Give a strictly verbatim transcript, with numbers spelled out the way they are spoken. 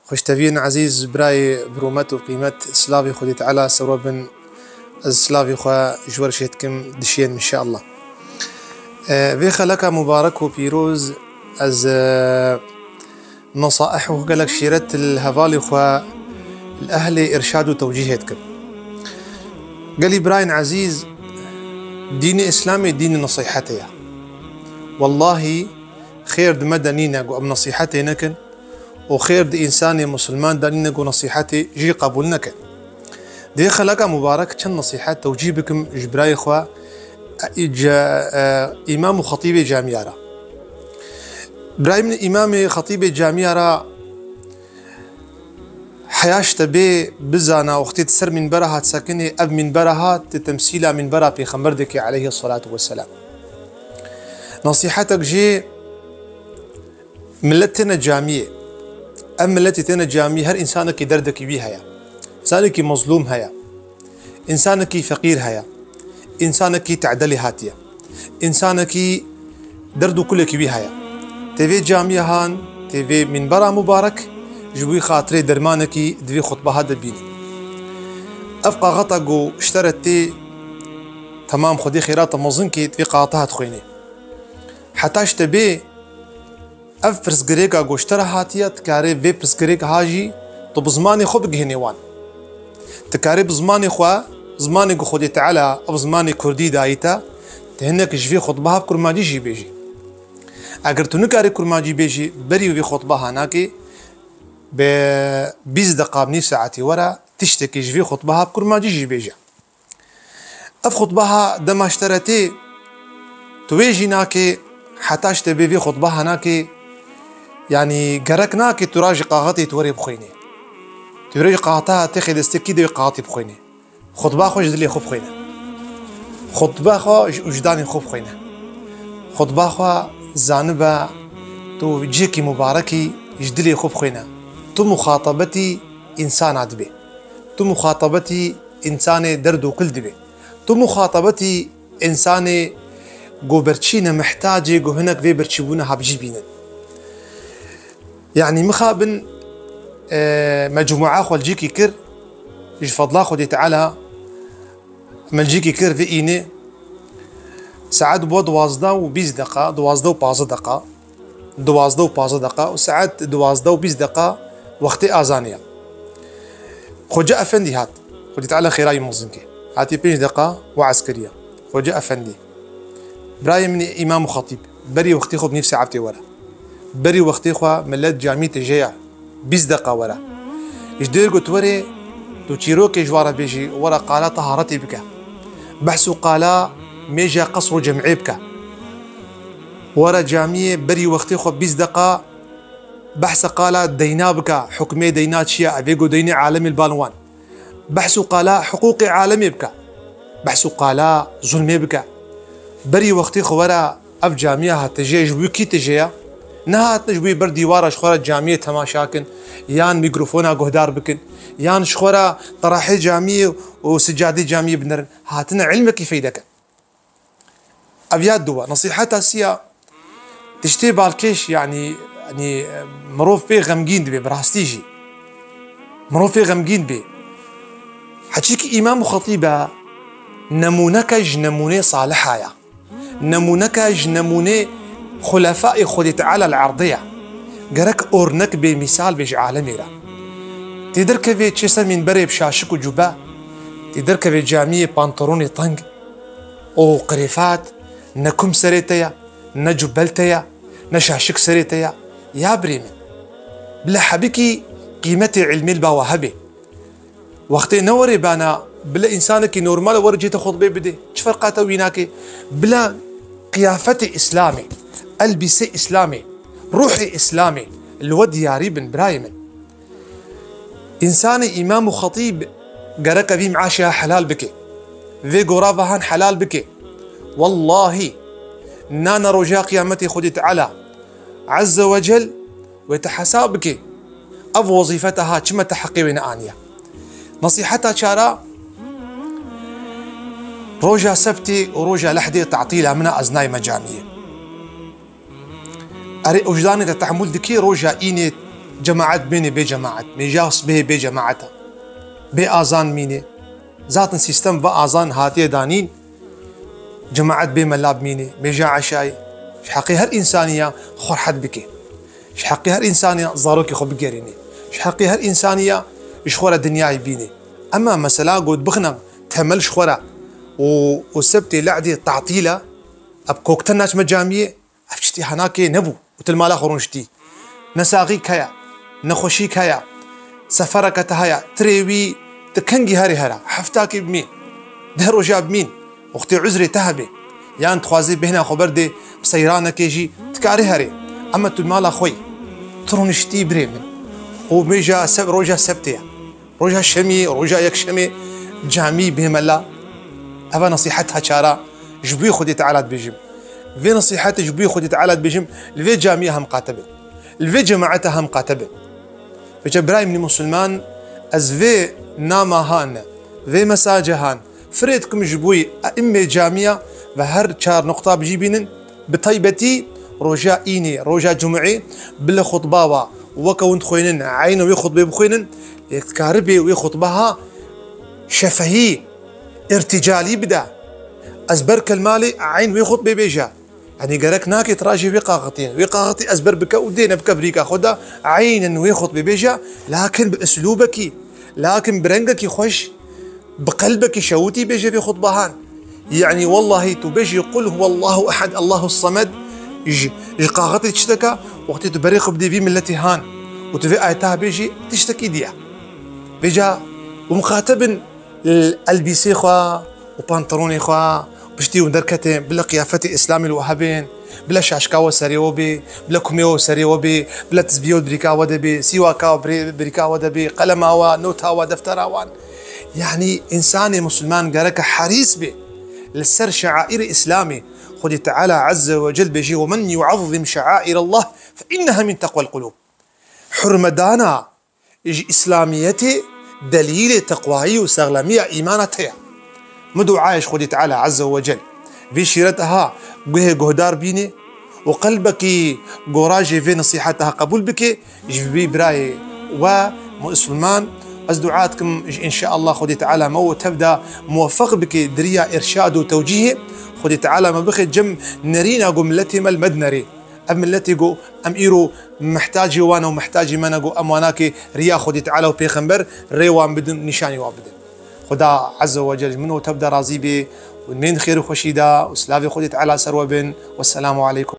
Xweşteviyên ezîz, birayê bi rûmet û qîmet, silavê Xwedê Teala ser we bin. Ez silavê xwe ji we re çê dikim, dişiyên inşallah. E, vê xeleka mubarek û pîroz ez, e, nesaih û gelek şîret li hevalê xwe, li ehlê irşad û tewcîhê dikim. Gelî birayên ezîz, dînê Îslamê dînê nesîhetê ye. Wellahî xêr di me de nîne ku em nesîhetê nekin û xêr di însanê misilman de nîne ku nesîhetê jî qebûl neke. Di vê xeleka mubarek çend nesîhet tewcîh bikim ji birayê xwe, e, ce-, e, îmam û xetîbê camiya re. Birayê min îmamê xetîbê camiya re heya ji te bê bizana wextê tu ser mînbera hat sekinê, ev mînbera hat, tu temsîla mînbera Pêxember dikê aleyhî selatu weselam. Nesîhetek jê Millet têne camiyê. Ev milletî têne camiyê, her însanekî derdekî wî heye. Însanekî mezlûm heye. Însanekî feqîr heye. Însanekî tedelê hatiye. Însanekî derd û kulekî wî heye. Tê vê camiya han, tê vê mînbera mubarek, ji wî xatirê dermanekî di vê xutbeha de bîne. Ev qaxeta ku ji te re tê, temam Xwedê xêra te mezin kê, di vê qaxeta hat xwênê. Heta ji te bê, Ev pirsgirêka ku ji te re hatiye, dikarê vê pirsgirêka ha jî tu bi zimanê xwe bigihînê wan. Dikarê bi zimanê xwe, zimanê ku Xwedê Teala ev zimanê kurdî dayî te, tu hinek ji vê xutbeha bi kurmancî jî bêjî. Eger tu nikarî kurmancî bêjî, berî vê xutbeha nakê, bi bîst deqa, nîv saetî were tiştekî ji vê xutbeha bi kurmancî jî bêje. Ev xutbeha dema ji te re tê, tu wê jî nakê, heta ji te bê vê xutbeha nakê, yanî gerek nakê tu ra ji qaxetê tu werê bixwînê. Tu wê ji qaxeta têxê destê kî de wê qaxetê bixwînê. Xutba xwe ji dilê xwe bixwîne. Xutba xwe ji wijdanê xwe bixwîne. Xutba xwe zanibe tu cihekî mubarekî ji dilê xwe bixwîne. Tu muxatabetî însana dibê. Tu muxatabetî însanê derd û kul dibê. Tu muxatabetî însanê ku berçî ne mihtacê ku hinek vê berçîbûna ha bi cî bînin. Yanî mixabin, e, mecmûa xwe li cîkî kir, ji fedla Xwedê Teala me li cîkî kir vê înê, saet bû duwazdeh û bîst deqa, duwazdeh û pazdeh deqa. Duwazdeh û pazdeh deqa û saet duwazdeh û bîst deqa wextê azanê ye. Xoce Efendî hat. Xwedê Teala xêra wî mezin ke. Hatiye pênc deqa weaz kiriye. Xoce Efendî. Birayê min îmam û xetîb. Berî wextê xwe bi nîv saetê were. Berî wextê xwe millet camî tije ye. Bîst deqa were. Ji dêr got werê, tu çîrokê ji wa re bêjî, were qala teharetê bike. Behs û qala mêja qesr û cem'ê bike. Were camiyê berî wextê xwe bîst deqa behsa qala deyna bike, hukmê deyna çi ye, evê ku deynê alemê li bal wan. Behs û qala hiqûqê alemê bike. Behs û qala zulmê bike. Berî wextê xwe were ev camiya ha tije, ji bo kî tije ye? Nehatine ji bo ber dîwara ji xwe re camiyê temaşa kin, yan mîkrofona guhdar bikin, yan ji xwe re terahê camiyê û sicadê camiyê binerin. Hatine ilmekî feyde kin. Ev ya duwa, nesîheta siya, tiştê balkêş, yanî, yanî, mirov pê xemgîn dibe, bi rastî jî. Mirov pê xemgîn bê. Heçîkî îmam û xetîb e, nemûneke ji nemûnê saliha ye. Nemûneke ji nemûnê xulefayê Xwedê Teala li erdê ye. Gerek ornek bê, mîsal bê ji alemê re. Tê derkevê çê ser mînberê bi şaşik û cûbe, tê derkevê camiyê pantolonê teng, û qirêfat, ne kum serê te ye, ne cubel te ye, ne şaşik serê te ye. Ya birê min, bila hebikî qîmetê ilmê li ba we hebe. Wextê ne werê bana, bila însanekî normal were cihê te xutbê bidê. Çi ferqa te wî nake? Bila qiyafetê Îslamê, elbîsê Îslamê, ruhê Îslamê li we diyarî bin birayê min. Însanê îmam û xetîb gereke vî meaşê helal bike. Vê gora vahan helal bike. Wellahî, nane roja qiyametê Xwedê Teala Azze ve Cel wê te hesab bike. Ev wezîfe te ha çima te heqê wê neaniye? Nesîheta çara, roja sebtê û roja lehdê tatîla min e, ez nayme camiyê. Erê, wijdanê te tehmûl dikî, roja înê Cemaet bênê bê cemaet, mêja sibehê bê cemaeta. Bê azan mînê. Zaten sîstem ve azan hatiye danîn. Cemaet bê mela bimînê, mêja eşayê. Ji heqê her însanî ya xwe rehet bike. Ji heqê her însanî ya zarokê xwe bigerînê. Ji heqê her însanî ya ji xwe re dinyayê bînê. Ema mesela got bixina temel ji xwe re û, û sebtê le'dê tatîl e, ev kokte naçme camiyê, ev tiştî henakê nebû û tu li mala xwe rûniştî. Nesaxîk heye, nexweşîk heye, sefereke te heye, tirê wî tu kengî herê here, heftakê bimîn, deh roja bimîn, wextê uzrê te hebe, yan dixwazî bêhna xwe berdê bi seyranekê jî dikarî herê. Ema tu li mala xwe yî, tu rûniştî birê min. Û mêja seb-, roja sebtê ye. Roja şemê, roja yekşemê camî bê mela. Eva nesîhet heçara ji bo Xwedê Teala dibêjim. Vê nesîhetê ji bo Xwedê Teala dibêjim, li vê camiya hem qate bin. Li vê cemaeta hem qate bin. Vêca birayê min musulman, ez vê nama han, vê mesaje han, firê dikim ji bo eimê camiya ve her çar nuqta bi cî bînin, bi taybetî roja înê, roja cumê, bila xutba wa, weke hûn dixwînin, eyna wê xutbê bixwînin, lê dikaribê wê xutba ha şefehî, îrtîcalî bide. Ez ber kelmalê eyn wê xutbê bêje. Yanî gerek nake tu rajê wê qaxitê, wê qaxitê ez ber bike û dê nebike birîka xwe de, eynen wê xutbê bêje, lakin bi uslûbekî, lakin bi rengekî xweş, bi qelbekî şewitî bêje vê xutbahan. Yanî wellahî tu bêjî "Qul huwallahu ehed, Allahu semed", ji, ji qaxitê tişteke, wextê tu berê xwe bidê vî miletî han û tu vê ayeta bêjî tiştekî diye. Vêca û muxatebin elbîsê xwe û pantolonê xwe, piştî hûn derketên, bila qiyafetê îslamî li we hebên, bila şaşka we serê we bê, bila kumê we serê we bê, bila tizbiyê we birîka we de bê, sîwaka we birê-, birîka we de bê, qelema we, nota we, deftera wan. Yanî însanê musulman gereke herîs bê li ser şeaîrê îslamê. Xwedê Teala Azze ve Cel bêjî, "Ve men yuazzim şeaîrallah fe inneha min teqwel qulûb." Hurmedana ji îslamiyetê delîlê teqwayî û sexlemiya îmana te ye. Min duayê ji Xwedê Teala Azze ve Cel vê şîreta ha guhê guhdar bînê û qelbekî gorajê vê nesîheta ha qebûl bike, ji vî birayê we musulman. Ez dua dikim ji înşaallah Xwedê Teala me û tev de muwefeq bike di riya îrşad û tewcîhê. Xwedê Teala me bixe cem nerîna ku miletê me li me dinerê. Ev miletê ku em îro mihtacê wan e û mihtacê me ne, ku em wanakê riya Xwedê Teala û Pêxember rê wan bidin, nîşanî wan bidin. Xuda Azze ve Cel ji min û tev de razî bê û dimên di xêr û xweşî de û silavê Xwedê Teala ser we bin. Wesselamu aleykum.